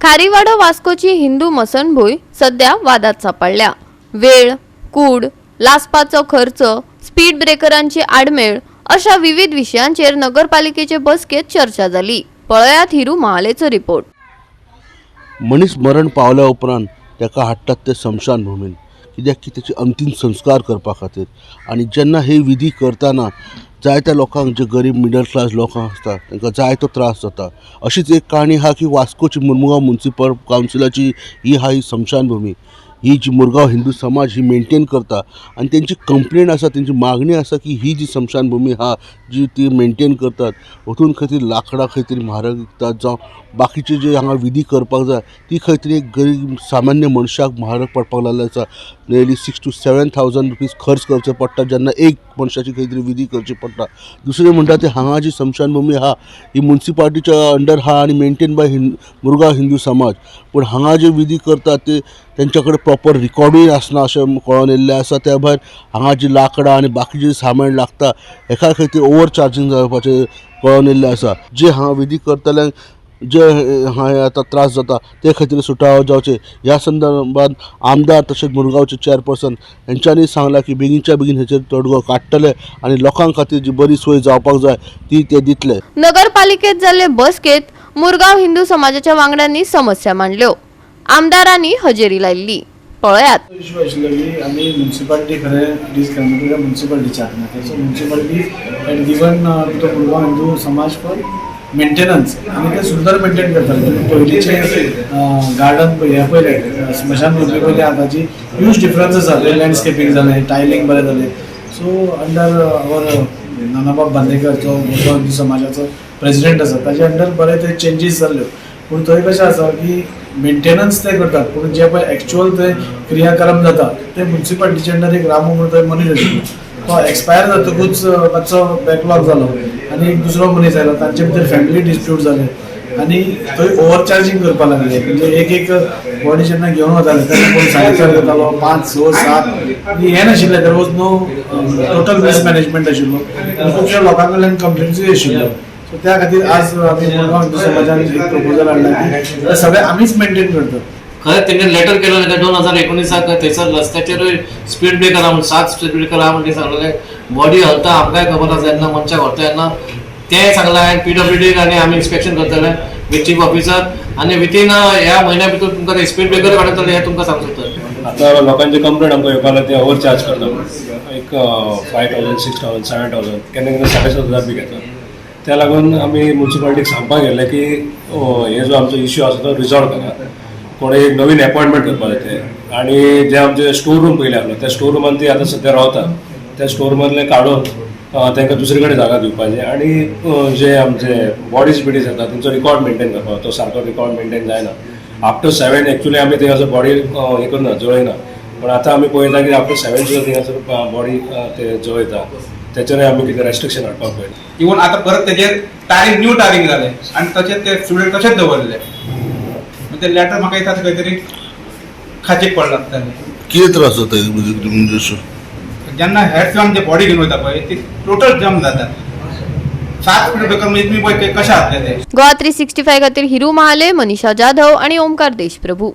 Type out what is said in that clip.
खारीवाडो वास्कोची हिंदू मसणभूंय सध्या वादात सापडल्या. वेळ, कूड, लासपाचो खर्च, स्पीड ब्रेकरांची आडमेळ अशा विविध विशयांचेर नगरपालिकेचे बसकेत चर्चा जाली. पळयात हिरू महालेचो रिपोर्ट. मनीस मरण पावल्या उपरांत ताका हाडटात ते स्मशानभुमीन, कित्याक की तेचे अंतीम संस्कार करपा खातीर. आनी जेन्ना हे विधी करतना जायत्या लोकांक, जे गरीब मिडल क्लास लोकांक आसता, तांकां जायतो त्रास जाता. अशीच एक काणी आहा की वास्कोची मुरमुगांव मुन्सिपल कावन्सिलाची ही आहा ही स्मशानभुमी, ही जी मुरगांव हिंदू समाज ही मेंटेन करता. आनी तेंची कंप्लेन आसा, तेंची मागणी आसा की ही जी स्मशानभुमी आहा जी ती मेंटेन करतात, वतून खंय तरी लांकडां खंय तरी म्हारग विकतात जावं बाकीचे जे हांगा विधी करपाक जाय ती खंय तरी एक गरीब सामान्य मनशाक म्हारग पडपाक लागले आसा. Nearly 6 to 7 thousand rupees खर्च करचे पडटा जेन्ना एक मनशाची खंय तरी विधी करची पडटा. दुसरें म्हणटा ते हांगा जी स्मशानभुमी आहा ही मुन्सिपालिटीच्या अंडर आहा आनी मेंटेन बाय मुरगांव हिंदू समाज. पूण हांगा जे विधी करतात ते तेंच्या कडेन प्रॉपर रिकॉर्डूय आसना अशें कळोन येयल्लें आसा. त्या भायर हांगा जी लांकडां आनी बाकीचें सामान लागता हेका खंय ओवर चार्जींग जावपाचें कळोन येयल्लें आसा. जे हांगा विधी करतल्यांक जे हांगा आतां त्रास जाता ते खातीर सुटावो जावचे ह्या संदर्भात आमदार तशेंच मुरगांवचे चेअरपर्सन हेंच्यांनी सांगलां की बेगीनच्या बेगीन हेचेर तोडगो काडटले आनी लोकां खातीर जी बरी सोय जावपाक जाय ती ते दितले. नगरपालिकेत जाल्ले बसकेत मुरगांव हिंदू समाजाच्या वांगड्यांनी समस्या मांडल्यो. आमदारांनी हजेरी लायल्ली. पळयात. इशू आशिल्लो की आमी मुन्सिपालिटी, खरें it is Karnataka मुन्सिपालिटीच्या हातान. So municipality had given to the Murgaon Hindu Samaj for maintenance आनी ते सुंदर मेंटेन करताले. तुम्ही पयलींचे गार्डन हे पयले, स्मशान भूमी पयले, आतांची ह्यूज डिफरन्स आसा. लँडस्केपींग जालें, टायलिंग बरें जालें. So under our Nanabab Bandekar, जो मुरगांव हिंदू समाजाचो प्रेसिडेंट आसा, ताजे अंडर बरे ते चेंजीस जाल्ल्यो. पूण थंय कशें आसा की मेंटेनन्स ते करतात, पूण जे पळय एक्चुअल थंय क्रियाक्रम जाता ते मुन्सिपालिटीच्या अंडर एक रामू म्हणून थंय मनीस आशिल्लो, तो एक्सपायर जातकूच मातसो बॅकलॉग जालो आनी एक दुसरो मनीस आयलो. तांचे भितर फॅमिली डिस्प्यूट जाले आनी थंय ओवर चार्जींग करपाक लागले. म्हणजे एक एक बॉडी जेन्ना घेवन वताले तेन्ना कोण 4.5 घेतालो, पांच, स, सात. आनी हें नाशिल्लें, there was no total mismanagement आशिल्लो आनी खुबश्या लोकां कडल्यान कंप्लेन्सूय आशिल्ल्यो. सो त्या खातीर आज आमी मुरगांव हिंदू समाजान एक प्रपोजल हाडला की ते सगळे आमीच मेंटेन करतात. खरें तेणी लेटर केलें 2019 साक. थंयसर रस्त्याचेरूय स्पीड ब्रेकर आहा म्हणून, सात स्पीड ब्रेकर आहा म्हणून सांगलेलें. बॉडी हलता आमकांय खबर आसा जेन्ना मनशाक व्हरता तेन्ना. तें सांगलां हांवें पीडब्ल्यूडीक आनी आमी इन्स्पेक्शन करतले विथ चीफ ऑफिसर आनी विथीन ह्या म्हयन्या भितर तुमकां ते स्पीड ब्रेकर काडटले हें तुमकां सांगूंक सोदता. आतां लोकांचे कंप्लेंट आमकां येवपाक लागली, ते ओवर चार्ज करता म्हणून. एक 5,000, 6,000, 7,000, केन्ना केन्ना 7,500 बी घेता. त्या लागून आमी मुन्सिपालिटीक सांगपाक गेल्ले की हे जो आमचो इश्यू आसा तो रिजॉल्व करा. कोणे एक नवीन अपॉयंटमेंट करपाक जाय ते आनी जे आमचे स्टोर रूम पयलीं आसलो त्या स्टोर रुमान ती आतां सद्या रावता, त्या स्टोर रुमांतलें काडून तांकां दुसरे कडेन जागा दिवपाची आनी जे आमचे बॉडीज बिडीज येता तेंचो रिकॉर्ड मेंटेन करपाक. तो सारको रिकॉर्ड मेंटेन जायना. आफ्टर 7 एक्चुअली आमी थिंगासर बॉडी हे करना, जळयना. पण आतां आमी पळयता की आफ्टर 7 सुद्दां थिंगासर बॉडी ते जळयता. तेचेरय आमी कितें रेस्ट्रिक्शन हाडपाक पळयता. इवन आतां परत तेजेर टारींग, न्यू टारींग जालें आनी तशेंच ते स्टुडंट तशेंच दवरले. ते लेटर म्हाका दिसता खंय तरी खाचीक पडला आसतलें. कितें त्रास जाता म्हणजे अशें? जेन्ना हेड्स आमचे बॉडी घेवन वयता पळय, ती टोटल जम जातात. सात स्पीड ब्रेकर म्हणजे तुमी पळय ते कशें जातले ते. गोवा 365 खातीर हिरू महाले, मनीषा जाधव आणि ओमकार देशप्रभू.